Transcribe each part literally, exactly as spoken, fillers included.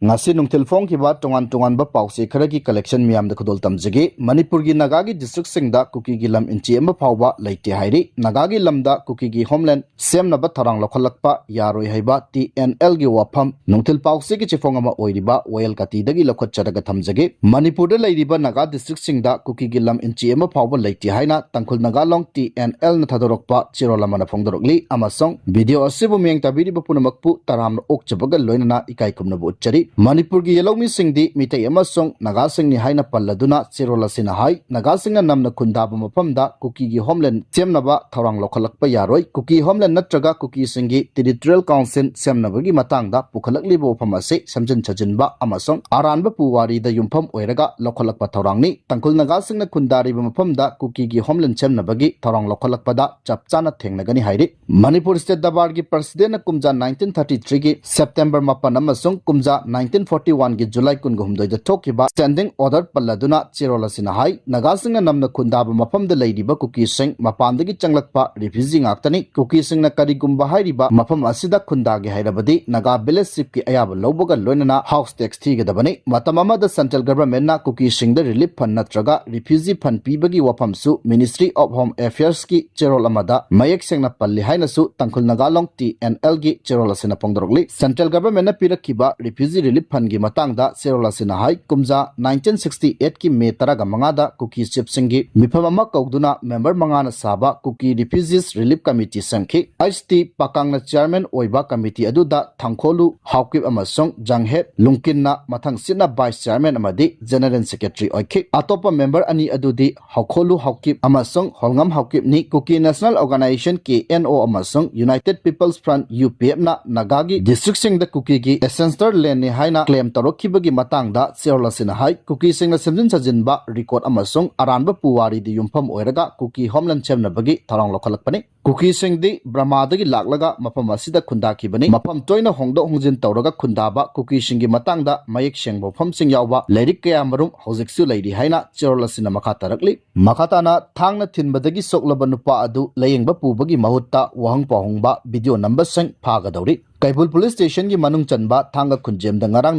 ꯉꯁꯤ ꯅꯨꯡꯊꯤꯜ ꯐꯣꯡꯈꯤꯕ ꯇꯣꯉꯥꯟ ꯇꯣꯉꯥꯟꯕ ꯄꯥꯎꯆꯦ ꯈꯔꯒꯤ collection ꯃꯤꯌꯥꯝꯗ ꯈꯨꯗꯣꯜ ꯇꯝꯖꯒꯦ꯫ ꯃꯅꯤꯄꯨꯔꯒꯤ ꯅꯥꯒꯥꯒꯤ districtꯁꯤꯡꯗ ꯀꯨꯀꯤꯒꯤ ꯂꯝ inch ꯑꯃ ꯐꯥꯎꯕ ꯂꯩꯇꯦ ꯍꯥꯏꯔꯤ꯫ ꯅꯥꯒꯥꯒꯤ ꯂꯝꯗ ꯀꯨꯀꯤꯒꯤ homeland ꯁꯦꯝꯅꯕ ꯊꯧꯔꯥꯡ ꯂꯧꯈꯠꯂꯛꯄ ꯌꯥꯔꯣꯏ ꯍꯥꯏꯕ T N Lꯒꯤ ꯋꯥꯐꯝ ꯅꯨꯡꯊꯤꯜ ꯄꯥꯎꯆꯦꯒꯤ ꯆꯦꯐꯣꯡ ꯑꯃ ꯑꯣꯏꯔꯤꯕ ꯋꯥꯌꯦꯜ ꯀꯥꯇꯤꯗꯒꯤ ꯂꯧꯈꯠꯆꯔꯒ ꯊꯝꯖꯒꯦ꯫ ꯃꯅꯤꯄꯨꯔꯗ ꯂꯩꯔꯤꯕ ꯅꯥꯒꯥ districtꯁꯤꯡꯗ ꯀꯨꯀꯤꯒꯤ ꯂꯝ inch ꯑꯃ ꯐꯥꯎꯕ ꯂꯩꯇꯦ ꯍꯥꯏꯅ ꯇꯥꯡꯈꯨꯜ ꯅꯥꯒꯥ ꯂꯣꯡ T N Lꯅ ꯊꯥꯗꯣꯔꯛꯄ ꯆꯦꯔꯣꯜ ꯑꯃꯅ ꯐꯣꯡꯗꯣꯔꯛꯂꯤ, ꯑꯃꯁꯨꯡ video ꯑꯁꯤꯕꯨ ꯃꯤꯠꯌꯦꯡ ꯇꯥꯕꯤꯔꯤꯕ ꯄꯨꯝꯅꯃꯛꯄꯨ ꯇꯔꯥꯝꯅ ꯑꯣꯛꯆꯕꯒ ꯂꯣꯏꯅꯅ ꯏꯀꯥꯏ ꯈꯨꯝꯅꯕ ꯎꯠꯆꯔꯤ꯫ ꯃꯅꯤꯄꯨꯔꯒꯤ ꯌꯦꯜꯍꯧꯃꯤꯁꯤꯡꯗꯤ ꯃꯤꯇꯩ ꯑꯃꯁꯨꯡ ꯅꯥꯒꯥꯁꯤꯡꯅꯤ ꯍꯥꯏꯅ ꯄꯜꯂꯗꯨꯅ ꯆꯦꯔꯣꯜ ꯑꯁꯤꯅ ꯍꯥꯏ, ꯅꯥꯒꯥꯁꯤꯡꯅ ꯅꯝꯅ ꯈꯨꯟꯗꯥꯕ ꯃꯐꯝꯗ ꯀꯨꯀꯤꯒꯤ homeland ꯁꯦꯝꯅꯕ ꯊꯧꯔꯥꯡ ꯂꯧꯈꯠꯂꯛꯄ ꯌꯥꯔꯣꯏ꯫ ꯀꯨꯀꯤ homeland ꯅꯠꯇ꯭ꯔꯒ ꯀꯨꯀꯤꯁꯤꯡꯒꯤ territorial council ꯁꯦꯝꯅꯕꯒꯤ ꯃꯇꯥꯡꯗ ꯄꯨꯈꯠꯂꯛꯂꯤꯕ ꯋꯥꯐꯝ ꯑꯁꯤ ꯁꯦꯝꯖꯤꯟ ꯁꯥꯖꯤꯟꯕ ꯑꯃꯁꯨꯡ ꯑꯔꯥꯟꯕ ꯄꯨꯋꯥꯔꯤꯗ ꯌꯨꯝꯐꯝ ꯑꯣꯏꯔꯒ ꯂꯧꯈꯠꯂꯛꯄ ꯊꯧꯔꯥꯡꯅꯤ꯫ ꯇꯥꯡꯈꯨꯜ ꯅꯥꯒꯥꯁꯤꯡꯅ ꯈꯨꯟꯗꯥꯔꯤꯕ ꯃꯐꯝꯗ ꯀꯨꯀꯤꯒꯤ homeland ꯁꯦꯝꯅꯕꯒꯤ ꯊꯧꯔꯥꯡ ꯂꯧꯈꯠꯂꯛꯄꯗ ꯆꯞ ꯆꯥꯅ ꯊꯦꯡꯅꯒꯅꯤ ꯍꯥꯏꯔꯤ꯫ ꯃꯅꯤꯄꯨꯔ State ꯗꯔꯕꯥꯔꯒꯤ Presidentꯅ ꯀꯨꯝꯖꯥ nineteen thirty threeꯒꯤ September ꯃꯥꯄꯟ ꯑꯃꯁꯨꯡ ꯀꯨꯝꯖꯥ nineteen forty oneꯒꯤ July ꯀꯨꯟꯒ ꯍꯨꯝꯗꯣꯏꯗ ꯊꯣꯛꯈꯤꯕ standing order ꯄꯜꯂꯗꯨꯅ ꯆꯦꯔꯣꯜ ꯑꯁꯤꯅ ꯍꯥꯏ, ꯅꯥꯒꯥꯁꯤꯡꯅ ꯅꯝꯅ ꯈꯨꯟꯗꯥꯕ ꯃꯐꯝꯗ ꯂꯩꯔꯤꯕ ꯀꯨꯀꯤꯁꯤꯡ ꯃꯄꯥꯟꯗꯒꯤ ꯆꯪꯂꯛꯄ refugee ꯉꯥꯛꯇꯅꯤ꯫ ꯀꯨꯀꯤꯁꯤꯡꯅ ꯀꯔꯤꯒꯨꯝꯕ ꯍꯥꯏꯔꯤꯕ ꯃꯐꯝ ꯑꯁꯤꯗ ꯈꯨꯟꯗꯥꯒꯦ ꯍꯥꯏꯔꯕꯗꯤ ꯅꯥꯒꯥ village chiefꯀꯤ ꯑꯌꯥꯕ ꯂꯧꯕꯒ ꯂꯣꯏꯅꯅ house tax ꯊꯤꯒꯗꯕꯅꯤ꯫ ꯃꯇꯝ ꯑꯃꯗ Central Governmentꯅ ꯀꯨꯀꯤꯁꯤꯡꯗ relief fund ꯅꯠꯇ꯭ꯔꯒ refugee fund ꯄꯤꯕꯒꯤ ꯋꯥꯐꯝꯁꯨ Ministry of Home Affairsꯀꯤ ꯆꯦꯔꯣꯜ ꯑꯃꯗ ꯃꯌꯦꯛ ꯁꯦꯡꯅ ꯄꯜꯂꯤ ꯍꯥꯏꯅꯁꯨ ꯇꯥꯡꯈꯨꯜ ꯅꯥꯒꯥ ꯂꯣꯡ T N Lꯒꯤ ꯆꯦꯔꯣꯜ ꯑꯁꯤꯅ ꯐꯣꯡꯗꯣꯔꯛꯂꯤ꯫ Central Governmentꯅ ꯄꯤꯔꯛꯈꯤꯕ refugee relief fundꯒꯤ ꯃꯇꯥꯡꯗ ꯆꯦꯔꯣꯜ ꯑꯁꯤꯅ ꯍꯥꯏ, ꯀꯨꯝꯖꯥ nineteen sixty eightꯀꯤ May ꯇꯔꯥꯃꯉꯥꯗ ꯀꯨꯀꯤ chiefꯁꯤꯡꯒꯤ ꯃꯤꯐꯝ ꯑꯃ ꯀꯧꯗꯨꯅ member ꯃꯉꯥꯅ ꯁꯥꯕ Kuki Refugees Relief Committee ꯁꯦꯝꯈꯤ꯫ H T ꯄꯥꯀꯥꯡꯅ chairman ꯑꯣꯏꯕ committee ꯑꯗꯨꯗ ꯊꯥꯡꯈꯣꯂꯨ ꯍꯥꯎꯀꯤꯞ ꯑꯃꯁꯨꯡ ꯖꯪꯍꯦꯠ ꯂꯨꯡꯀꯤꯟꯅ ꯃꯊꯪꯁꯤꯠꯅ vice chairman ꯑꯃꯗꯤ general secretary ꯑꯣꯏꯈꯤ꯫ ꯑꯇꯣꯞꯄ member ꯑꯅꯤ ꯑꯗꯨꯗꯤ ꯍꯧꯈꯣꯂꯨ ꯍꯥꯎꯀꯤꯞ ꯑꯃꯁꯨꯡ ꯍꯣꯜꯉꯝ ꯍꯥꯎꯀꯤꯞꯅꯤ꯫ Kuki National Organisation, K N O, ꯑꯃꯁꯨꯡ United People's Front, U P Fꯅ ꯅꯥꯒꯥꯒꯤ districtꯁꯤꯡꯗ ꯀꯨꯀꯤꯒꯤ ancestral landꯅꯤ ꯍꯥꯏꯅ claim ꯇꯧꯔꯛꯈꯤꯕꯒꯤ ꯃꯇꯥꯡꯗ ꯆꯦꯔꯣꯜ ꯑꯁꯤꯅ ꯍꯥꯏ, ꯀꯨꯀꯤꯁꯤꯡꯅ ꯁꯦꯝꯖꯤꯟ ꯁꯥꯖꯤꯟꯕ record ꯑꯃꯁꯨꯡ ꯑꯔꯥꯟꯕ ꯄꯨꯋꯥꯔꯤꯗ ꯌꯨꯝꯐꯝ ꯑꯣꯏꯔꯒ ꯀꯨꯀꯤ homeland ꯁꯦꯝꯅꯕꯒꯤ ꯊꯧꯔꯥꯡ ꯂꯧꯈꯠꯂꯛꯄꯅꯤ꯫ ꯀꯨꯀꯤꯁꯤꯡꯗꯤ ꯕ꯭ꯔꯃꯥꯗꯒꯤ ꯂꯥꯛꯂꯒ ꯃꯐꯝ ꯑꯁꯤꯗ ꯈꯨꯟꯗꯥꯈꯤꯕꯅꯤ꯫ ꯃꯐꯝ ꯇꯣꯏꯅ ꯍꯣꯡꯗꯣꯛ ꯍꯣꯡꯖꯤꯟ ꯇꯧꯔꯒ ꯈꯨꯟꯗꯥꯕ ꯀꯨꯀꯤꯁꯤꯡꯒꯤ ꯃꯇꯥꯡꯗ ꯃꯌꯦꯛ ꯁꯦꯡꯕ ꯋꯥꯐꯝꯁꯤꯡ ꯌꯥꯎꯕ ꯂꯥꯏꯔꯤꯛ ꯀꯌꯥꯃꯔꯨꯝ ꯍꯧꯖꯤꯛꯁꯨ ꯂꯩꯔꯤ ꯍꯥꯏꯅ ꯆꯦꯔꯣꯜ ꯑꯁꯤꯅ ꯃꯈꯥ ꯇꯥꯔꯛꯂꯤ꯫ ꯃꯈꯥ ꯇꯥꯅ ꯊꯥꯡꯅ ꯊꯤꯟꯕꯗꯒꯤ ꯁꯣꯛꯂꯕ ꯅꯨꯄꯥ ꯑꯗꯨ ꯂꯥꯌꯦꯡꯕ ꯄꯨꯕꯒꯤ ꯃꯍꯨꯠꯇ ꯋꯥꯍꯪ ꯄꯥꯎꯍꯪꯕ video ꯅꯝꯕꯁꯤꯡ ꯐꯥꯒꯗꯧꯔꯤ꯫ ꯀꯩꯕꯨꯜ ꯄꯨꯂꯤꯁ ꯁ꯭ꯇꯦꯁꯟꯒꯤ ꯃꯅꯨꯡ ꯆꯟꯕ ꯊꯥꯡꯒ ꯈꯨꯟꯖꯦꯝꯗ ꯉꯔꯥꯡ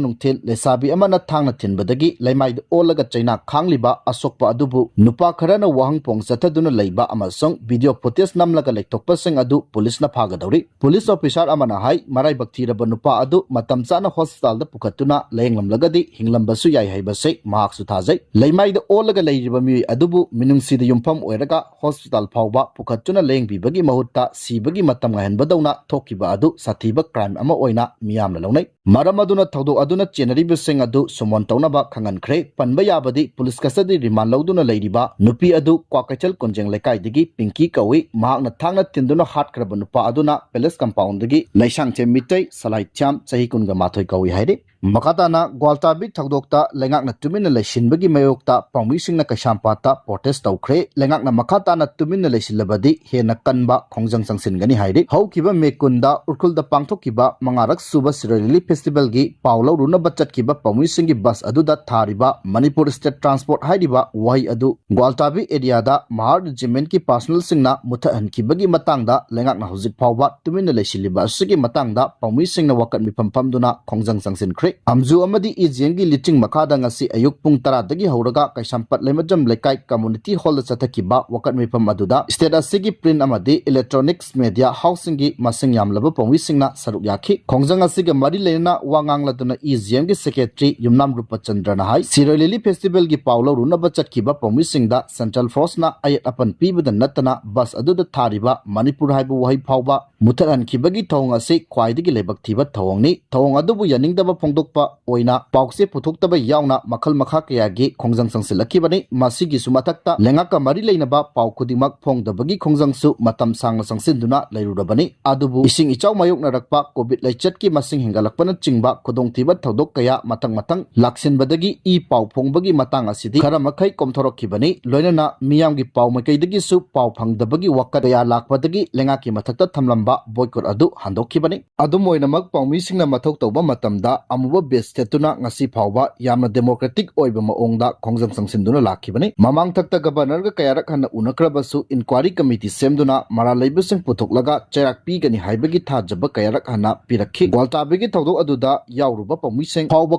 ꯅꯨꯡꯊꯤꯜ ꯂꯩꯁꯥꯕꯤ ꯑꯃꯅ ꯊꯥꯡꯅ ꯊꯤꯟꯕꯗꯒꯤ ꯂꯩꯃꯥꯏꯗ ꯑꯣꯜꯂꯒ ꯆꯩꯅꯥ ꯈꯥꯡꯂꯤꯕ ꯑꯁꯣꯛꯄ ꯑꯗꯨꯕꯨ ꯅꯨꯄꯥ ꯈꯔꯅ ꯋꯥꯍꯪ ꯄꯣꯡ ꯆꯠꯊꯗꯨꯅ ꯂꯩꯕ ꯑꯃꯁꯨꯡ ꯚꯤꯗꯤꯑꯣ ꯐꯨꯇꯦꯖ ꯅꯝꯂꯒ ꯂꯩꯊꯣꯛꯄꯁꯤꯡ ꯑꯗꯨ ꯄꯨꯂꯤꯁꯅ ꯐꯥꯒꯗꯧꯔꯤ꯫ ꯄꯨꯂꯤꯁ ꯑꯣꯐꯤꯁꯥꯔ ꯑꯃꯅ ꯍꯥꯏ, ꯃꯔꯥꯏꯕꯛ ꯊꯤꯔꯕ ꯅꯨꯄꯥ ꯑꯗꯨ ꯃꯇꯝ ꯆꯥꯅ ꯍꯣꯁꯄꯤꯇꯥꯜꯗ ꯄꯨꯈꯠꯇꯨꯅ ꯂꯥꯌꯦꯡꯂꯝꯂꯒꯗꯤ ꯍꯤꯡꯂꯝꯕꯁꯨ ꯌꯥꯏ ꯍꯥꯏꯕꯁꯤ ꯃꯍꯥꯛꯁꯨ ꯊꯥꯖꯩ꯫ ꯂꯩꯃꯥꯏꯗ ꯑꯣꯜꯂꯒ ꯂꯩꯔꯤꯕ ꯃꯤꯑꯣꯏ ꯑꯗꯨꯕꯨ ꯃꯤꯅꯨꯡꯁꯤꯗ ꯌꯨꯝꯐꯝ ꯑꯣꯏꯔꯒ ꯍꯣꯁꯄꯤꯇꯥꯜ ꯐꯥꯎꯕ ꯄꯨꯈꯠꯇꯨꯅ ꯂꯥꯌꯦꯡꯕꯤꯕꯒꯤ ꯃꯍꯨꯠꯇ ꯁꯤꯕꯒꯤ ꯃꯇꯝ ꯉꯥꯏꯍꯟꯕꯗꯧꯅ ꯊꯣꯛꯈꯤꯕ ꯑꯗꯨ ꯁꯥꯊꯤꯕ ꯀ꯭ꯔꯥꯏꯝ ꯑꯃ ꯑꯣꯏꯅ ꯃꯤꯌꯥꯝꯅ ꯂꯧꯅꯩ꯫ ꯃꯔꯝ ꯑꯗꯨꯅ ꯊꯧꯗꯣꯛ ꯑꯗꯨꯅ ꯆꯦꯟꯅꯔꯤꯕꯁꯤꯡ ꯑꯗꯨ ꯁꯨꯃꯣꯟ ꯇꯧꯅꯕ ꯈꯪꯍꯟꯈ꯭ꯔꯦ꯫ ꯄꯟꯕ ꯌꯥꯕꯗꯤ ꯄꯨꯂꯤꯁ ꯀꯁꯇꯗꯤ ꯔꯤꯃꯥꯟ ꯂꯧꯗꯨꯅ ꯂꯩꯔꯤꯕ ꯅꯨꯄꯤ ꯑꯗꯨ ꯀ꯭ꯋꯥꯀꯩꯊꯦꯜ ꯀꯣꯟꯖꯦꯡ ꯂꯩꯀꯥꯏꯗꯒꯤ ꯄꯤꯡꯀꯤ ꯀꯧꯏ꯫ ꯃꯍꯥꯛꯅ ꯊꯥꯡꯅ ꯊꯤꯟꯗꯨꯅ ꯍꯥꯠꯈ꯭ꯔꯕ ꯅꯨꯄꯥ ꯑꯗꯨꯅ ꯄꯦꯂꯦꯁ ꯀꯝꯄꯥꯎꯟꯗꯒꯤ ꯂꯩꯁꯥꯡꯊꯦꯝ ꯃꯤꯇꯩ ꯁꯂꯥꯏꯊ꯭ꯌꯥꯝ, ꯆꯍꯤ ꯀꯨꯟꯒ ꯃꯥꯊꯣꯏ ꯀꯧꯏ ꯍꯥꯏꯔꯤ꯫ ꯃꯈꯥ ꯇꯥꯅ ꯒ꯭ꯋꯥꯜꯇꯥꯕꯤ ꯊꯧꯗꯣꯛꯇ ꯂꯩꯉꯥꯛꯅ ꯇꯨꯃꯤꯟꯅ ꯂꯩꯁꯤꯟꯕꯒꯤ ꯃꯥꯌꯣꯛꯇ ꯄꯥꯎꯃꯤꯁꯤꯡꯅ ꯀꯩꯁꯥꯝꯄꯥꯠꯇ ꯄ꯭ꯔꯣꯇꯦꯁ ꯇꯧꯈ꯭ꯔꯦ꯫ ꯂꯩꯉꯥꯛꯅ ꯃꯈꯥ ꯇꯥꯅ ꯇꯨꯃꯤꯟꯅ ꯂꯩꯁꯤꯜꯂꯕꯗꯤ ꯍꯦꯟꯅ ꯀꯟꯕ ꯈꯣꯡꯖꯪ ꯆꯪꯁꯤꯟꯒꯅꯤ ꯍꯥꯏꯔꯤ꯫ ꯍꯧꯈꯤꯕ ꯃꯦ ꯀꯨꯟꯗ ꯎꯔꯈꯨꯜꯗ ꯄꯥꯡꯊꯣꯛꯈꯤꯕ ꯃꯉꯥꯔꯛ ꯁꯨꯕ ꯁꯤꯔꯣꯏ ꯂꯤꯂꯤ ꯐꯦꯁꯇꯤꯚꯦꯜꯒꯤ ꯄꯥꯎ ꯂꯧꯔꯨꯅꯕ ꯆꯠꯈꯤꯕ ꯄꯥꯎꯃꯤꯁꯤꯡꯒꯤ ꯕꯁ ꯑꯗꯨꯗ ꯊꯥꯔꯤꯕ ꯃꯅꯤꯄꯨꯔ ꯁ꯭ꯇꯦꯠ ꯇ꯭ꯔꯥꯟꯁꯄꯣꯔꯠ ꯍꯥꯏꯔꯤꯕ ꯋꯥꯍꯩ ꯑꯗꯨ ꯒ꯭ꯋꯥꯜꯇꯥꯕꯤ ꯑꯦꯔꯤꯌꯥꯗ ꯃꯍꯥꯔ ꯔꯦꯖꯤꯃꯦꯟꯠꯀꯤ ꯄꯥꯔꯁꯣꯅꯦꯜꯁꯤꯡꯅ ꯃꯨꯊꯠꯍꯟꯈꯤꯕꯒꯤ ꯃꯇꯥꯡꯗ ꯂꯩꯉꯥꯛꯅ ꯍꯧꯖꯤꯛ ꯐꯥꯎꯕ ꯇꯨꯃꯤꯟꯅ ꯂꯩꯁꯤꯜꯂꯤꯕ ꯑꯁꯤꯒꯤ ꯃꯇꯥꯡꯗ ꯄꯥꯎꯃꯤꯁꯤꯡꯅ ꯋꯥꯀꯠ ꯃꯤꯐꯝ ꯐꯝꯗꯨꯅ ꯈꯣꯡꯖꯪ ꯆꯪꯁꯤꯟꯈ꯭ꯔꯦ꯫ ꯑꯝꯖꯨ ꯑꯃꯗꯤ ꯏ ꯖꯤ ꯑꯦꯝꯒꯤ ꯂꯤꯆꯤꯡ ꯃꯈꯥꯗ ꯉꯁꯤ ꯑꯌꯨꯛ ꯄꯨꯡ ꯇꯔꯥꯗꯒꯤ ꯍꯧꯔꯒ ꯀꯩꯁꯥꯝꯄꯥꯠ ꯂꯩꯃꯖꯝ ꯂꯩꯀꯥꯏ ꯀꯝꯃꯨꯅꯤꯇꯤ ꯍꯣꯜꯗ ꯆꯠꯊꯈꯤꯕ ꯋꯥꯀꯠ ꯃꯤꯐꯝ ꯑꯗꯨꯗ ꯁ꯭ꯇꯦꯠ ꯑꯁꯤꯒꯤ ꯄ꯭ꯔꯤꯟꯠ ꯑꯃꯗꯤ ꯏꯂꯦꯛꯇ꯭ꯔꯣꯅꯤꯛꯁ ꯃꯦꯗꯤꯌꯥ ꯍꯥꯎꯁꯁꯤꯡꯒꯤ ꯃꯁꯤꯡ ꯌꯥꯝꯂꯕ ꯄꯥꯎꯃꯤꯁꯤꯡꯅ ꯁꯔꯨꯛ ꯌꯥꯈꯤ꯫ ꯈꯣꯡꯖꯪ ꯑꯁꯤꯒ ꯃꯔꯤ ꯂꯩꯅꯅ ꯋꯥ ꯉꯥꯡꯂꯗꯨꯅ ꯏ ꯖꯤ ꯑꯦꯝꯒꯤ ꯁꯦꯀ꯭ꯔꯦꯇꯔꯤ ꯌꯨꯝꯅꯥꯝ ꯔꯨꯄꯆꯟꯗ꯭ꯔꯅ ꯍꯥꯏ, ꯁꯤꯔꯣꯏ ꯂꯤꯂꯤ ꯐꯦꯁꯇꯤꯚꯦꯜꯒꯤ ꯄꯥꯎ ꯂꯧꯔꯨꯅꯕ ꯆꯠꯈꯤꯕ ꯄꯥꯎꯃꯤꯁꯤꯡꯗ ꯁꯦꯟꯇ꯭ꯔꯦꯜ ꯐꯣꯔꯁꯅ ꯑꯌꯦꯠ ꯑꯄꯟ ꯄꯤꯕꯗ ꯅꯠꯇꯅ ꯕꯁ ꯑꯗꯨꯗ ꯊꯥꯔꯤꯕ ꯃꯅꯤꯄꯨꯔ ꯍꯥꯏꯕ ꯋꯥꯍꯩ ꯐꯥꯎꯕ ꯃꯨꯊꯠꯍꯟꯈꯤꯕꯒꯤ ꯊꯧꯑꯣꯡ ꯑꯁꯤ ꯈ꯭ꯋꯥꯏꯗꯒꯤ ꯂꯥꯏꯕꯛ ꯊꯤꯕ ꯊꯧꯑꯣꯡꯅꯤ꯫ ꯊꯧꯑꯣꯡ ꯑꯗꯨꯕꯨ ꯌꯥꯅꯤꯡꯗꯕ ꯐꯣꯡꯗꯣꯛꯄ ꯑꯣꯏꯅ ꯄꯥꯎꯆꯦ ꯄꯨꯊꯣꯛꯇꯕ ꯌꯥꯎꯅ ꯃꯈꯜ ꯃꯈꯥ ꯀꯌꯥꯒꯤ ꯈꯣꯡꯖꯪ ꯆꯪꯁꯤꯜꯂꯛꯈꯤꯕꯅꯤ꯫ ꯃꯁꯤꯒꯤꯁꯨ ꯃꯊꯛꯇ ꯂꯩꯉꯥꯛꯀ ꯃꯔꯤ ꯂꯩꯅꯕ ꯄꯥꯎ ꯈꯨꯗꯤꯡꯃꯛ ꯐꯣꯡꯗꯕꯒꯤ ꯈꯣꯡꯖꯪꯁꯨ ꯃꯇꯝ ꯁꯥꯡꯅ ꯆꯪꯁꯤꯟꯗꯨꯅ ꯂꯩꯔꯨꯔꯕꯅꯤ꯫ ꯑꯗꯨꯕꯨ ꯏꯁꯤꯡ ꯏꯆꯥꯎ ꯃꯥꯌꯣꯛꯅꯔꯛꯄ, ꯀꯣꯚꯤꯗ ꯂꯥꯏꯆꯠꯀꯤ ꯃꯁꯤꯡ ꯍꯦꯟꯒꯠꯂꯛꯄꯅ ꯅꯆꯤꯡꯕ ꯈꯨꯗꯣꯡꯊꯤꯕ ꯊꯧꯗꯣꯛ ꯀꯌꯥ ꯃꯊꯪ ꯃꯊꯪ ꯂꯥꯛꯁꯤꯟꯕꯗꯒꯤ ꯏ ꯄꯥꯎ ꯐꯣꯡꯕꯒꯤ ꯃꯇꯥꯡ ꯑꯁꯤꯗꯤ ꯈꯔ ꯃꯈꯩ ꯀꯣꯝꯊꯣꯔꯛꯈꯤꯕꯅꯤ꯫ ꯂꯣꯏꯅꯅ ꯃꯤꯌꯥꯝꯒꯤ ꯄꯥꯎ ꯃꯥꯏꯀꯩꯗꯒꯤꯁꯨ ꯄꯥꯎ ꯐꯪꯗꯕꯒꯤ ꯋꯥꯀꯠ ꯀꯌꯥ ꯂꯥꯛꯄꯗꯒꯤ ꯂꯩꯉꯥꯛꯀꯤ ꯃꯊꯛꯇ ꯊꯝꯂꯝꯕ boycott ꯑꯗꯨ ꯍꯟꯗꯣꯛꯈꯤꯕꯅꯤ꯫ ꯑꯗꯨꯝ ꯑꯣꯏꯅꯃꯛ, ꯄꯥꯎꯃꯤꯁꯤꯡꯅ ꯃꯊꯧ ꯇꯧꯕ ꯃꯇꯝꯗ ꯑꯃꯨꯕ badge ꯁꯦꯠꯇꯨꯅ ꯉꯁꯤ ꯐꯥꯎꯕ ꯌꯥꯝꯅ democratic ꯑꯣꯏꯕ ꯃꯑꯣꯡꯗ ꯈꯣꯡꯖꯪ ꯆꯪꯁꯤꯟꯗꯨꯅ ꯂꯥꯛꯈꯤꯕꯅꯤ꯫ ꯃꯃꯥꯡꯊꯛꯇ governorꯒ ꯀꯌꯥꯔꯛ ꯍꯟꯅ ꯎꯅꯈ꯭ꯔꯕꯁꯨ inquiry committee ꯁꯦꯝꯗꯨꯅ ꯃꯔꯥꯜ ꯂꯩꯕꯁꯤꯡ ꯄꯨꯊꯣꯛꯂꯒ ꯆꯩꯔꯥꯛ ꯄꯤꯒꯅꯤ ꯍꯥꯏꯕꯒꯤ ꯊꯥꯖꯕ ꯀꯌꯥꯔꯛ ꯍꯟꯅ ꯄꯤꯔꯛꯈꯤ꯫ ꯒ꯭ꯋꯥꯜꯇꯥꯕꯤꯒꯤ ꯊꯧꯗꯣꯛ ꯑꯗꯨꯗ ꯌꯥꯎꯔꯨꯕ ꯄꯥꯎꯃꯤꯁꯤꯡ ꯐꯥꯎꯕ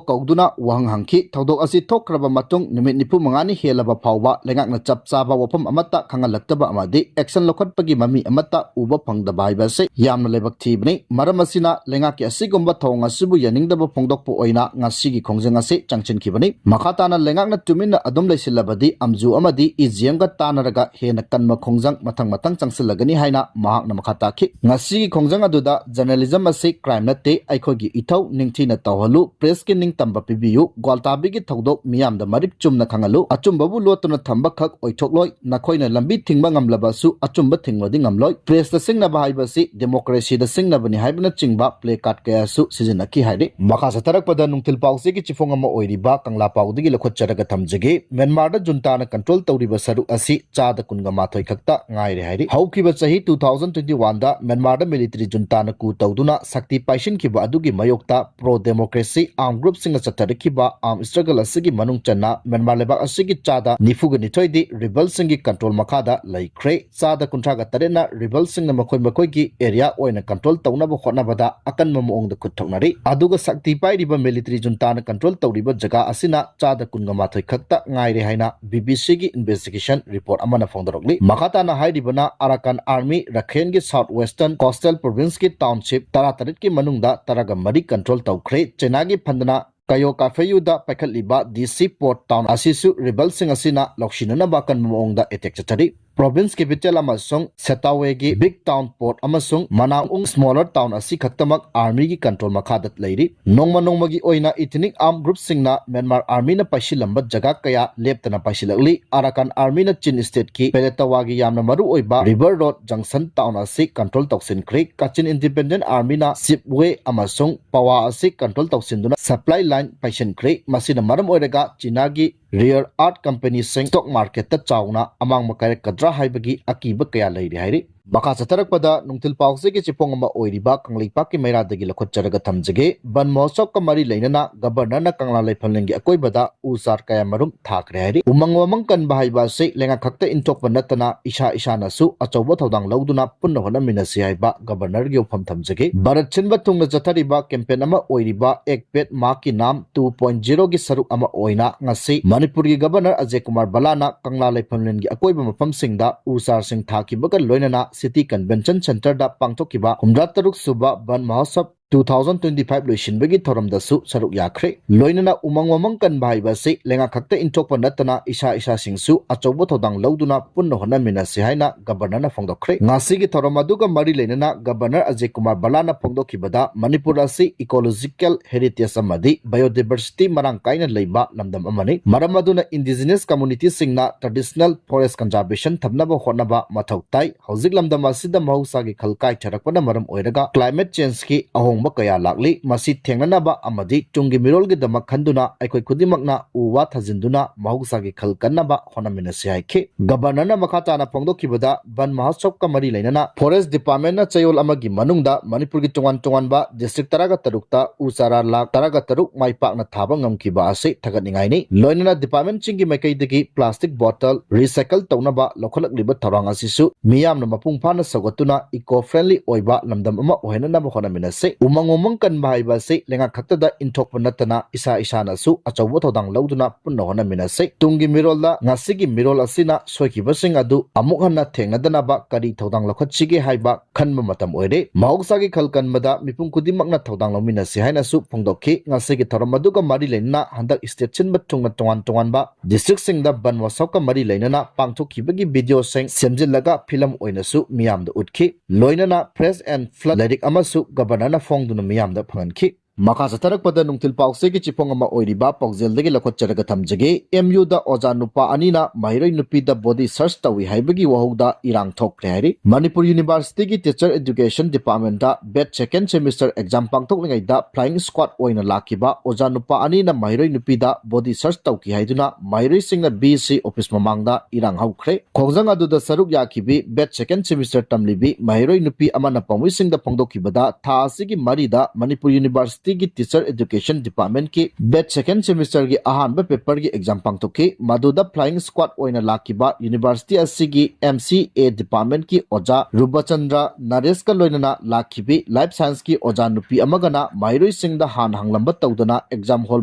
ꯀꯧꯗꯨꯅ ꯋꯥꯍꯪ ꯍꯪꯈꯤ꯫ ꯊꯧꯗꯣꯛ ꯑꯁꯤ ꯊꯣꯛꯈ꯭ꯔꯕ ꯃꯇꯨꯡ ꯅꯨꯃꯤꯠ ꯅꯤꯐꯨ ꯃꯉꯥꯅꯤ ꯍꯦꯜꯂꯕ ꯐꯥꯎꯕ ꯂꯩꯉꯥꯛꯅ ꯆꯞ ꯆꯥꯕ ꯋꯥꯐꯝ ꯑꯃꯠꯇ ꯈꯪꯍꯜꯂꯛꯇꯕ ꯑꯃꯗꯤ action ꯂꯧꯈꯠꯄꯒꯤ ꯃꯃꯤ ꯑꯃꯠꯇ ꯎꯕ ꯐꯪꯗꯕ ꯍꯥꯏꯕ ꯑꯁꯤ ꯌꯥꯝꯅ ꯂꯥꯏꯕꯛ ꯊꯤꯕꯅꯤ꯫ ꯃꯔꯝ ꯑꯁꯤꯅ ꯂꯩꯉꯥꯛꯀꯤ ꯑꯁꯤꯒꯨꯝꯕ ꯊꯧꯑꯣꯡ ꯑꯁꯤꯕꯨ ꯌꯥꯅꯤꯡꯗꯕ ꯐꯣꯡꯗꯣꯛꯄ ꯑꯣꯏꯅ ꯉꯁꯤꯒꯤ ꯈꯣꯡꯖꯪ ꯑꯁꯤ ꯆꯪꯁꯤꯟꯈꯤꯕꯅꯤ꯫ ꯃꯈꯥ ꯇꯥꯅ ꯂꯩꯉꯥꯛꯅ ꯇꯨꯃꯤꯟꯅ ꯑꯗꯨꯝ ꯂꯩꯁꯤꯜꯂꯕꯗꯤ ꯑꯝꯖꯨ ꯑꯃꯗꯤ EGMꯒ ꯇꯥꯟꯅꯔꯒ ꯍꯦꯟꯅ ꯀꯟꯕ ꯈꯣꯡꯖꯪ ꯃꯊꯪ ꯃꯊꯪ ꯆꯪꯁꯤꯜꯂꯒꯅꯤ ꯍꯥꯏꯅ ꯃꯍꯥꯛꯅ ꯃꯈꯥ ꯇꯥꯈꯤ꯫ ꯉꯁꯤꯒꯤ ꯈꯣꯡꯖꯪ ꯑꯗꯨꯗ journalism ꯑꯁꯤ crime ꯅꯠꯇꯦ, ꯑꯩꯈꯣꯏꯒꯤ ꯏꯊꯧ ꯅꯤꯡꯊꯤꯅ ꯇꯧꯍꯜꯂꯨ, pressꯀꯤ ꯅꯤꯡꯇꯝꯕ ꯄꯤꯕꯤꯌꯨ, ꯒ꯭ꯋꯥꯜꯇꯥꯕꯤꯒꯤ ꯊꯧꯗꯣꯛ ꯃꯤꯌꯥꯝꯗ ꯃꯔꯤꯛ ꯆꯨꯝꯅ ꯈꯪꯍꯜꯂꯨ, ꯑꯆꯨꯝꯕꯕꯨ ꯂꯣꯠꯇꯨꯅ ꯊꯝꯕ ꯈꯛ ꯑꯣꯏꯊꯣꯛꯂꯣꯏ, ꯅꯈꯣꯏꯅ ꯂꯝꯕꯤ ꯊꯤꯡꯕ ꯉꯝꯂꯕꯁꯨ ꯑꯆꯨꯝꯕ ꯊꯤꯡꯕꯗꯤ ꯉꯝꯂꯣꯏ, pressꯇ ꯁꯤꯡꯅꯕ ꯍꯥꯏꯕꯁꯤ democracyꯗ ꯁꯤꯡꯅꯕꯅꯤ ꯍꯥꯏꯕꯅꯆꯤꯡꯕ placard ꯀꯌꯥꯁꯨ ꯁꯤꯖꯤꯟꯅꯈꯤ ꯍꯥꯏꯔꯤ꯫ ꯃꯈꯥ ꯆꯠꯊꯔꯛꯄꯗ ꯅꯨꯡꯊꯤꯜ ꯄꯥꯎꯆꯦꯒꯤ ꯆꯤꯐꯣꯡ ꯑꯃ ꯑꯣꯏꯔꯤꯕ ꯀꯪꯂꯥ ꯄꯥꯎꯗꯒꯤ ꯂꯧꯈꯠꯆꯔꯒ ꯊꯝꯖꯒꯦ꯫ ꯃ꯭ꯌꯥꯟꯃꯥꯔꯗ ꯖꯨꯟꯇꯥꯅ control ꯇꯧꯔꯤꯕ ꯁꯔꯨꯛ ꯑꯁꯤ ꯆꯥꯗ ꯀꯨꯟꯒ ꯃꯥꯊꯣꯏ ꯈꯛꯇ ꯉꯥꯏꯔꯦ ꯍꯥꯏꯔꯤ꯫ ꯍꯧꯈꯤꯕ ꯆꯍꯤ two thousand twenty oneꯗ ꯃ꯭ꯌꯥꯟꯃꯥꯔꯗ military ꯖꯨꯟꯇꯥꯅ coup ꯇꯧꯗꯨꯅ ꯁꯛꯇꯤ ꯄꯥꯏꯁꯤꯟꯈꯤꯕ ꯑꯗꯨꯒꯤ ꯃꯥꯌꯣꯛꯇ pro democracy armed groupꯁꯤꯡꯅ ꯆꯠꯊꯔꯛꯈꯤꯕ armed struggle ꯑꯁꯤꯒꯤ ꯃꯅꯨꯡ ꯆꯟꯅ ꯃ꯭ꯌꯥꯟꯃꯥꯔ ꯂꯩꯕꯥꯛ ꯑꯁꯤꯒꯤ ꯆꯥꯗ ꯅꯤꯐꯨꯒ ꯅꯤꯊꯣꯏꯗꯤ rebelꯁꯤꯡꯒꯤ control ꯃꯈꯥꯗ ꯂꯩꯈ꯭ꯔꯦ꯫ ꯆꯥꯗ ꯀꯨꯟꯊ꯭ꯔꯥꯒ ꯇꯔꯦꯠꯅ rebelꯁꯤꯡꯅ ꯃꯈꯣꯏ ꯃꯈꯣꯏꯒꯤ area ꯑꯣꯏꯅ control ꯇꯧꯅꯕ ꯍꯣꯠꯅꯕꯗ ꯑꯀꯟꯕ ꯃꯑꯣꯡꯗ ꯈꯨꯠ ꯊꯧꯅꯔꯤ꯫ ꯑꯗꯨꯒ ꯁꯛꯇꯤ ꯄꯥꯏꯔꯤꯕ military ꯖꯨꯟꯇꯥꯅ control ꯇꯧꯔꯤꯕ ꯖꯒꯥ ꯑꯁꯤꯅ ꯆꯥꯗ ꯀꯨꯟꯒ ꯃꯥꯊꯣꯏ ꯈꯛꯇ ꯉꯥꯏꯔꯦ ꯍꯥꯏꯅ BBCꯒꯤ investigation report ꯑꯃꯅ ꯐꯣꯡꯗꯣꯔꯛꯂꯤ꯫ ꯃꯈꯥ ꯇꯥꯅ ꯍꯥꯏꯔꯤꯕꯅ Arakan Army Rakhineꯒꯤ south western coastal provinceꯀꯤ township ꯇꯔꯥꯇꯔꯦꯠꯀꯤ ꯃꯅꯨꯡꯗ ꯇꯔꯥꯒ ꯃꯔꯤ control ꯇꯧꯈ꯭ꯔꯦ꯫ ꯆꯩꯅꯥꯒꯤ ꯐꯟꯗꯅ ꯀꯌꯣ ꯀꯥꯐꯦꯌꯨꯗ ꯄꯥꯏꯈꯠꯂꯤꯕ ꯗꯤꯁꯤ port town ꯑꯁꯤꯁꯨ rebelꯁꯤꯡ ꯑꯁꯤꯅ ꯂꯧꯁꯤꯟꯅꯅꯕ ꯑꯀꯟꯕ ꯃꯑꯣꯡꯗ attack ꯆꯠꯊꯔꯤ꯫ province capital ꯑꯃꯁꯨꯡ ꯁꯦꯇꯥꯋꯦꯒꯤ big town port ꯑꯃꯁꯨꯡ ꯃꯅꯥꯎ smaller town ꯑꯁꯤ ꯈꯛꯇꯃꯛ armyꯒꯤ control ꯃꯈꯥꯗ ꯂꯩꯔꯤ꯫ ꯅꯣꯡꯃ ꯅꯣꯡꯃꯒꯤ ꯑꯣꯏꯅ ethnic armed groupꯁꯤꯡꯅ Myanmar armyꯅ ꯄꯥꯏꯁꯤꯜꯂꯝꯕ ꯖꯒꯥ ꯀꯌꯥ ꯂꯦꯞꯇꯅ ꯄꯥꯏꯁꯤꯜꯂꯛꯂꯤ꯫ Arakan armyꯅ Chin stateꯀꯤ Paletwaꯒꯤ ꯌꯥꯝꯅ ꯃꯔꯨ ꯑꯣꯏꯕ river road junction town ꯑꯁꯤ control ꯇꯧꯁꯤꯟꯈ꯭ꯔꯦ꯫ Kachin Independent Armyꯅ Sipwe ꯑꯃꯁꯨꯡ Pawa ꯑꯁꯤ control ꯇꯧꯁꯤꯟꯗꯨꯅ supply line ꯄꯥꯏꯁꯤꯟꯈ꯭ꯔꯦ꯫ ꯃꯁꯤꯅ ꯃꯔꯝ ꯑꯣꯏꯔꯒ Chinaꯒꯤ rare earth companyꯁꯤꯡ stock marketꯇ ꯆꯥꯎꯅ ꯑꯃꯥꯡꯕ ꯀꯥꯏꯔꯛꯀꯗ꯭ꯔꯥ ꯍꯥꯏꯕꯒꯤ ꯑꯀꯤꯕ ꯀꯌꯥ ꯂꯩꯔꯤ ꯍꯥꯏꯔꯤ꯫ ꯃꯈꯥ ꯆꯠꯊꯔꯛꯄꯗ ꯅꯨꯡꯊꯤꯜ ꯄꯥꯎꯆꯦꯒꯤ ꯆꯦꯐꯣꯡ ꯑꯃ ꯑꯣꯏꯔꯤꯕ ꯀꯪꯂꯩꯄꯥꯛꯀꯤ ꯃꯩꯔꯥꯗꯒꯤ ꯂꯧꯈꯠꯆꯔꯒ ꯊꯝꯖꯒꯦ꯫ ꯕꯟ ꯃꯍꯣꯠꯁꯕꯀ ꯃꯔꯤ ꯂꯩꯅꯅ Governorꯅ ꯀꯪꯂꯥ ꯂꯩꯐꯝꯂꯦꯟꯒꯤ ꯑꯀꯣꯏꯕꯗ ꯎ ꯆꯥꯔ ꯀꯌꯥ ꯃꯔꯨꯝ ꯊꯥꯈ꯭ꯔꯦ ꯍꯥꯏꯔꯤ꯫ ꯎꯃꯪ ꯋꯥꯃꯪ ꯀꯟꯕ ꯍꯥꯏꯕ ꯑꯁꯤ ꯂꯩꯉꯥꯛ ꯈꯛꯇ ꯏꯟꯊꯣꯛꯄ ꯅꯠꯇꯅ ꯏꯁꯥ ꯏꯁꯥꯅꯁꯨ ꯑꯆꯧꯕ ꯊꯧꯗꯥꯡ ꯂꯧꯗꯨꯅ ꯄꯨꯟꯅ ꯍꯣꯠꯅꯃꯤꯟꯅꯁꯤ ꯍꯥꯏꯕ Governorꯒꯤ ꯋꯥꯐꯝ ꯊꯝꯖꯒꯦ꯫ ꯚꯥꯔꯠ ꯁꯤꯟꯕ ꯊꯨꯡꯅ ꯆꯠꯊꯔꯤꯕ campaign ꯑꯃ ꯑꯣꯏꯔꯤꯕ Ek Ped Maa Ki Naam two point zeroꯒꯤ ꯁꯔꯨꯛ ꯑꯃ ꯑꯣꯏꯅ ꯉꯁꯤ ꯃꯅꯤꯄꯨꯔꯒꯤ Governor ꯑꯖꯌ ꯀꯨꯃꯥꯔ ꯕꯂꯥꯅ ꯀꯪꯂꯥ ꯂꯩꯐꯝꯂꯦꯟꯒꯤ ꯑꯀꯣꯏꯕ ꯃꯐꯝꯁꯤꯡꯗ ꯎ ꯆꯥꯔꯁꯤꯡ ꯊꯥꯈꯤꯕꯒ ꯂꯣꯏꯅꯅ City Convention Centreꯗ ꯄꯥꯡꯊꯣꯛꯈꯤꯕ ꯍꯨꯝꯗ꯭ꯔꯥ ꯇꯔꯨꯛ ꯁꯨꯕ ꯕꯟ ꯃꯍꯣꯠꯁꯕ two thousand twenty five ꯂꯣꯏꯁꯤꯟꯕꯒꯤ ꯊꯧꯔꯝꯗꯁꯨ ꯁꯔꯨꯛ ꯌꯥꯈ꯭ꯔꯦ꯫ ꯂꯣꯏꯅꯅ ꯎꯃꯪ ꯋꯥꯃꯪ ꯀꯟꯕ ꯍꯥꯏꯕ ꯑꯁꯤ ꯂꯩꯉꯥꯛ ꯈꯛꯇ ꯏꯟꯊꯣꯛꯄ ꯅꯠꯇꯅ ꯏꯁꯥ ꯏꯁꯥꯁꯤꯡꯁꯨ ꯑꯆꯧꯕ ꯊꯧꯗꯥꯡ ꯂꯧꯗꯨꯅ ꯄꯨꯟꯅ ꯍꯣꯠꯅꯃꯤꯟꯅꯁꯤ ꯍꯥꯏꯅ Governorꯅ ꯐꯣꯡꯗꯣꯛꯈ꯭ꯔꯦ꯫ ꯉꯁꯤꯒꯤ ꯊꯧꯔꯝ ꯑꯗꯨꯒ ꯃꯔꯤ ꯂꯩꯅꯅ Governor ꯑꯖꯌ ꯀꯨꯃꯥꯔ ꯕꯂꯥꯅ ꯐꯣꯡꯗꯣꯛꯈꯤꯕꯗ, ꯃꯅꯤꯄꯨꯔ ꯑꯁꯤ ecological heritage ꯑꯃꯗꯤ biodiversity ꯃꯔꯥꯡ ꯀꯥꯏꯅ ꯂꯩꯕ ꯂꯝꯗꯝ ꯑꯃꯅꯤ꯫ ꯃꯔꯝ ꯑꯗꯨꯅ indigenous communityꯁꯤꯡꯅ traditional forest conservation ꯊꯝꯅꯕ ꯍꯣꯠꯅꯕ ꯃꯊꯧ ꯇꯥꯏ꯫ ꯍꯧꯖꯤꯛ ꯂꯝꯗꯝ ꯑꯁꯤꯗ ꯃꯍꯧꯁꯥꯒꯤ ꯈꯜ ꯀꯥꯏꯊꯔꯛꯄꯅ ꯃꯔꯝ ꯑꯣꯏꯔꯒ climate changeꯀꯤ ꯑꯍꯣꯡꯕ ꯀꯌꯥ ꯂꯥꯛꯂꯤ꯫ ꯃꯁꯤ ꯊꯦꯡꯅꯅꯕ ꯑꯃꯗꯤ ꯇꯨꯡꯒꯤ ꯃꯤꯔꯣꯜꯒꯤꯗꯃꯛ ꯈꯟꯗꯨꯅ ꯑꯩꯈꯣꯏ ꯈꯨꯗꯤꯡꯃꯛꯅ ꯎ ꯋꯥ ꯊꯥꯖꯤꯟꯗꯨꯅ ꯃꯍꯧꯁꯥꯒꯤ ꯈꯜ ꯀꯟꯅꯕ ꯍꯣꯠꯅꯃꯤꯟꯅꯁꯤ ꯍꯥꯏꯈꯤ꯫ Governorꯅ ꯃꯈꯥ ꯇꯥꯅ ꯐꯣꯡꯗꯣꯛꯈꯤꯕꯗ, ꯕꯟ ꯃꯍꯣꯠꯁꯕꯀ ꯃꯔꯤ ꯂꯩꯅꯅ Forest Departmentꯅ ꯆꯌꯣꯜ ꯑꯃꯒꯤ ꯃꯅꯨꯡꯗ ꯃꯅꯤꯄꯨꯔꯒꯤ ꯇꯣꯉꯥꯟ ꯇꯣꯉꯥꯟꯕ district ꯇꯔꯥꯒ ꯇꯔꯨꯛꯇ ꯎ ꯆꯥꯔꯥ ꯂꯥꯈ ꯇꯔꯥꯒ ꯇꯔꯨꯛ ꯃꯥꯏ ꯄꯥꯛꯅ ꯊꯥꯕ ꯉꯝꯈꯤꯕ ꯑꯁꯤ ꯊꯥꯒꯠꯅꯤꯡꯉꯥꯏꯅꯤ꯫ ꯂꯣꯏꯅꯅ departmentꯁꯤꯡꯒꯤ ꯃꯥꯏꯀꯩꯗꯒꯤ plastic bottle recycle ꯇꯧꯅꯕ ꯂꯧꯈꯠꯂꯛꯂꯤꯕ ꯊꯧꯔꯥꯡ ꯑꯁꯤꯁꯨ ꯃꯤꯌꯥꯝꯅ ꯃꯄꯨꯡ ꯐꯥꯅ ꯁꯧꯒꯠꯇꯨꯅ eco-friendly ꯑꯣꯏꯕ ꯂꯝꯗꯝ ꯑꯃ ꯑꯣꯏꯍꯟꯅꯕ ꯍꯣꯠꯅꯃꯤꯟꯅꯁꯤ꯫ ꯎꯃꯪ ꯋꯥꯃꯪ ꯀꯟꯕ ꯍꯥꯏꯕ ꯑꯁꯤ ꯂꯩꯉꯥꯛ ꯈꯛꯇꯗ ꯏꯟꯊꯣꯛꯄ ꯅꯠꯇꯅ ꯏꯁꯥ ꯏꯁꯥꯅꯁꯨ ꯑꯆꯧꯕ ꯊꯧꯗꯥꯡ ꯂꯧꯗꯨꯅ ꯄꯨꯟꯅ ꯍꯣꯠꯅꯃꯤꯟꯅꯁꯤ꯫ ꯇꯨꯡꯒꯤ ꯃꯤꯔꯣꯜꯗ ꯉꯁꯤꯒꯤ ꯃꯤꯔꯣꯜ ꯑꯁꯤꯅ ꯁꯣꯏꯈꯤꯕꯁꯤꯡ ꯑꯗꯨ ꯑꯃꯨꯛ ꯍꯟꯅ ꯊꯦꯡꯅꯗꯅꯕ ꯀꯔꯤ ꯊꯧꯗꯥꯡ ꯂꯧꯈꯠꯁꯤꯒꯦ ꯍꯥꯏꯕ ꯈꯟꯕ ꯃꯇꯝ ꯑꯣꯏꯔꯦ꯫ ꯃꯍꯧꯁꯥꯒꯤ ꯈꯜ ꯀꯟꯕꯗ ꯃꯤꯄꯨꯝ ꯈꯨꯗꯤꯡꯃꯛꯅ ꯊꯧꯗꯥꯡ ꯂꯧꯃꯤꯟꯅꯁꯤ ꯍꯥꯏꯅꯁꯨ ꯐꯣꯡꯗꯣꯛꯈꯤ꯫ ꯉꯁꯤꯒꯤ ꯊꯧꯔꯝ ꯑꯗꯨꯒ ꯃꯔꯤ ꯂꯩꯅꯅ ꯍꯟꯗꯛ state ꯁꯤꯟꯕ ꯊꯨꯡꯅ ꯇꯣꯉꯥꯟ ꯇꯣꯉꯥꯟꯕ districtꯁꯤꯡꯗ ꯕꯟ ꯋꯥꯁꯛꯀ ꯃꯔꯤ ꯂꯩꯅꯅ ꯄꯥꯡꯊꯣꯛꯈꯤꯕꯒꯤ videoꯁꯤꯡ ꯁꯦꯝꯖꯤꯜꯂꯒ film ꯑꯣꯏꯅꯁꯨ ꯃꯤꯌꯥꯝꯗ ꯎꯠꯈꯤ꯫ ꯂꯣꯏꯅꯅ Fresh and Flood ꯂꯥꯏꯔꯤꯛ ꯑꯃꯁꯨ governorꯅ ꯐꯣꯡꯗꯨꯅ ꯃꯤꯌꯥꯝꯗ ꯐꯪꯍꯟꯈꯤ꯫ ꯃꯈꯥ ꯆꯠꯊꯔꯛꯄꯗ ꯅꯨꯡꯊꯤꯜ ꯄꯥꯎꯆꯦꯒꯤ ꯆꯤꯐꯣꯡ ꯑꯃ ꯑꯣꯏꯔꯤꯕ ꯄꯥꯎꯖꯦꯜꯗꯒꯤ ꯂꯧꯈꯠꯆꯔꯒ ꯊꯝꯖꯒꯦ꯫ MUꯗ ꯑꯣꯖꯥ ꯅꯨꯄꯥ ꯑꯅꯤꯅ ꯃꯍꯩꯔꯣꯏ ꯅꯨꯄꯤꯗ body search ꯇꯧꯏ ꯍꯥꯏꯕꯒꯤ ꯋꯥꯍꯧꯗ ꯏꯔꯥꯡ ꯊꯣꯛꯈ꯭ꯔꯦ ꯍꯥꯏꯔꯤ꯫ Manipur Universityꯒꯤ Teacher Education Departmentꯇ BEd second semester exam ꯄꯥꯡꯊꯣꯛꯂꯤꯉꯩꯗ flying squad ꯑꯣꯏꯅ ꯂꯥꯛꯈꯤꯕ ꯑꯣꯖꯥ ꯅꯨꯄꯥ ꯑꯅꯤꯅ ꯃꯍꯩꯔꯣꯏ ꯅꯨꯄꯤꯗ body search ꯇꯧꯈꯤ ꯍꯥꯏꯗꯨꯅ ꯃꯍꯩꯔꯣꯏꯁꯤꯡꯅ VC office ꯃꯃꯥꯡꯗ ꯏꯔꯥꯡ ꯍꯧꯈ꯭ꯔꯦ꯫ ꯈꯣꯡꯖꯪ ꯑꯗꯨꯗ ꯁꯔꯨꯛ ꯌꯥꯈꯤꯕꯤ BEd second semester ꯇꯝꯂꯤꯕꯤ ꯃꯍꯩꯔꯣꯏ ꯅꯨꯄꯤ ꯑꯃꯅ ꯄꯥꯎꯃꯤꯁꯤꯡꯗ ꯐꯣꯡꯗꯣꯛꯈꯤꯕꯗ, ꯊꯥ ꯑꯁꯤꯒꯤ ꯃꯔꯤꯗ Manipur Universityꯒꯤ Teacher Education Departmentꯀꯤ BEd second semesterꯒꯤ ꯑꯍꯥꯟꯕ paperꯒꯤ exam ꯄꯥꯡꯊꯣꯛꯈꯤ꯫ ꯃꯗꯨꯗ flying squad ꯑꯣꯏꯅ ꯂꯥꯛꯈꯤꯕ university ꯑꯁꯤꯒꯤ MCA departmentꯀꯤ ꯑꯣꯖꯥ ꯔꯨꯕꯆꯟꯗ꯭ꯔ ꯅꯔꯦꯁꯀ ꯂꯣꯏꯅꯅ ꯂꯥꯛꯈꯤꯕꯤ Life Scienceꯀꯤ ꯑꯣꯖꯥ ꯅꯨꯄꯤ ꯑꯃꯒꯅ ꯃꯍꯩꯔꯣꯏꯁꯤꯡꯗ ꯍꯥꯟꯅ ꯍꯪꯂꯝꯕ ꯇꯧꯗꯅ exam hall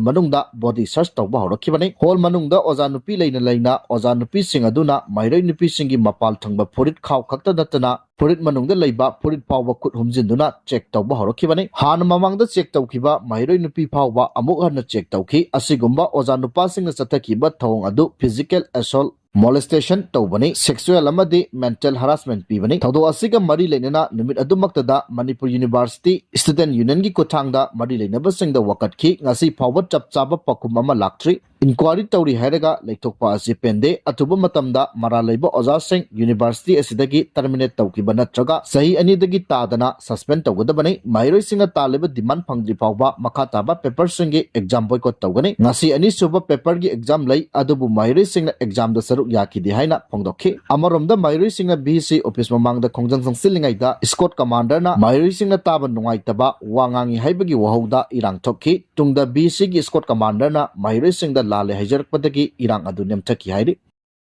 ꯃꯅꯨꯡꯗ body search ꯇꯧꯕ ꯍꯧꯔꯛꯈꯤꯕꯅꯤ꯫ Hall ꯃꯅꯨꯡꯗ ꯑꯣꯖꯥ ꯅꯨꯄꯤ ꯂꯩꯅ ꯂꯩꯅ ꯑꯣꯖꯥ ꯅꯨꯄꯤꯁꯤꯡ ꯑꯗꯨꯅ ꯃꯍꯩꯔꯣꯏ ꯅꯨꯄꯤꯁꯤꯡꯒꯤ ꯃꯄꯥꯜ ꯊꯪꯕ ꯐꯨꯔꯤꯠ ꯈꯥꯎ ꯈꯛꯇ ꯅꯠꯇꯅ ꯐꯨꯔꯤꯠ ꯃꯅꯨꯡꯗ ꯂꯩꯕ ꯐꯨꯔꯤꯠ ꯐꯥꯎꯕ ꯈꯨꯠ ꯍꯨꯝꯖꯤꯟꯗꯨꯅ check ꯇꯧꯕ ꯍꯧꯔꯛꯈꯤꯕꯅꯤ꯫ ꯍꯥꯟꯅ ꯃꯃꯥꯡꯗ check ꯇꯧꯈꯤꯕ ꯃꯍꯩꯔꯣꯏ ꯅꯨꯄꯤ ꯐꯥꯎꯕ ꯑꯃꯨꯛ ꯍꯟꯅ check ꯇꯧꯈꯤ꯫ ꯑꯁꯤꯒꯨꯝꯕ ꯑꯣꯖꯥ ꯅꯨꯄꯥꯁꯤꯡꯅ ꯆꯠꯊꯈꯤꯕ ꯊꯧꯑꯣꯡ ꯑꯗꯨ physical assault, molestation ꯇꯧꯕꯅꯤ, sexual ꯑꯃꯗꯤ mental harassment ꯄꯤꯕꯅꯤ꯫ ꯊꯧꯗꯣꯛ ꯑꯁꯤꯒ ꯃꯔꯤ ꯂꯩꯅꯅ ꯅꯨꯃꯤꯠ ꯑꯗꯨꯃꯛꯇꯗ ꯃꯅꯤꯄꯨꯔ University Student Unionꯒꯤ ꯈꯨꯠꯊꯥꯡꯗ ꯃꯔꯤ ꯂꯩꯅꯕꯁꯤꯡꯗ ꯋꯥꯀꯠꯈꯤ꯫ ꯉꯁꯤ ꯐꯥꯎꯕ ꯆꯞ ꯆꯥꯕ ꯄꯥꯎꯈꯨꯝ ꯑꯃ ꯂꯥꯛꯇ꯭ꯔꯤ꯫ Inquiry ꯇꯧꯔꯤ ꯍꯥꯏꯔꯒ ꯂꯩꯊꯣꯛꯄ ꯑꯁꯤ ꯄꯦꯟꯗꯦ꯫ ꯑꯊꯨꯕ ꯃꯇꯝꯗ ꯃꯔꯥꯜ ꯂꯩꯕ ꯑꯣꯖꯥꯁꯤꯡ university ꯑꯁꯤꯗꯒꯤ terminate ꯇꯧꯈꯤꯕ ꯅꯠꯇ꯭ꯔꯒ ꯆꯍꯤ ꯑꯅꯤꯗꯒꯤ ꯇꯥꯗꯅ suspend ꯇꯧꯒꯗꯕꯅꯤ꯫ ꯃꯍꯩꯔꯣꯏꯁꯤꯡꯅ ꯇꯥꯜꯂꯤꯕ demand ꯐꯪꯗ꯭ꯔꯤ ꯐꯥꯎꯕ ꯃꯈꯥ ꯇꯥꯕ paperꯁꯤꯡꯒꯤ exam boycott ꯇꯧꯒꯅꯤ꯫ ꯉꯁꯤ ꯑꯅꯤꯁꯨꯕ paperꯒꯤ exam ꯂꯩ, ꯑꯗꯨꯕꯨ ꯃꯍꯩꯔꯣꯏꯁꯤꯡꯅ examꯗ ꯁꯔꯨꯛ ꯌꯥꯈꯤꯗꯦ ꯍꯥꯏꯅ ꯐꯣꯡꯗꯣꯛꯈꯤ꯫ ꯑꯃꯔꯣꯝꯗ ꯃꯍꯩꯔꯣꯏꯁꯤꯡꯅ VC office ꯃꯃꯥꯡꯗ ꯈꯣꯡꯖꯪ ꯆꯪꯁꯤꯜꯂꯤꯉꯩꯗ squad commanderꯅ ꯃꯍꯩꯔꯣꯏꯁꯤꯡꯅ ꯇꯥꯕ ꯅꯨꯡꯉꯥꯏꯇꯕ ꯋꯥ ꯉꯥꯡꯉꯤ ꯍꯥꯏꯕꯒꯤ ꯋꯥꯍꯧꯗ ꯏꯔꯥꯡ ꯊꯣꯛꯈꯤ꯫ ꯇꯨꯡꯗ VCꯒꯤ squad commanderꯅ ꯃꯍꯩꯔꯣꯏꯁꯤꯡꯗ ꯂꯥꯜꯂꯦ ꯍꯥꯏꯖꯔꯛꯄꯗꯒꯤ ꯏꯔꯥꯡ ꯑꯗꯨ ꯅꯦꯝꯊꯈꯤ ꯍꯥꯏꯔꯤ꯫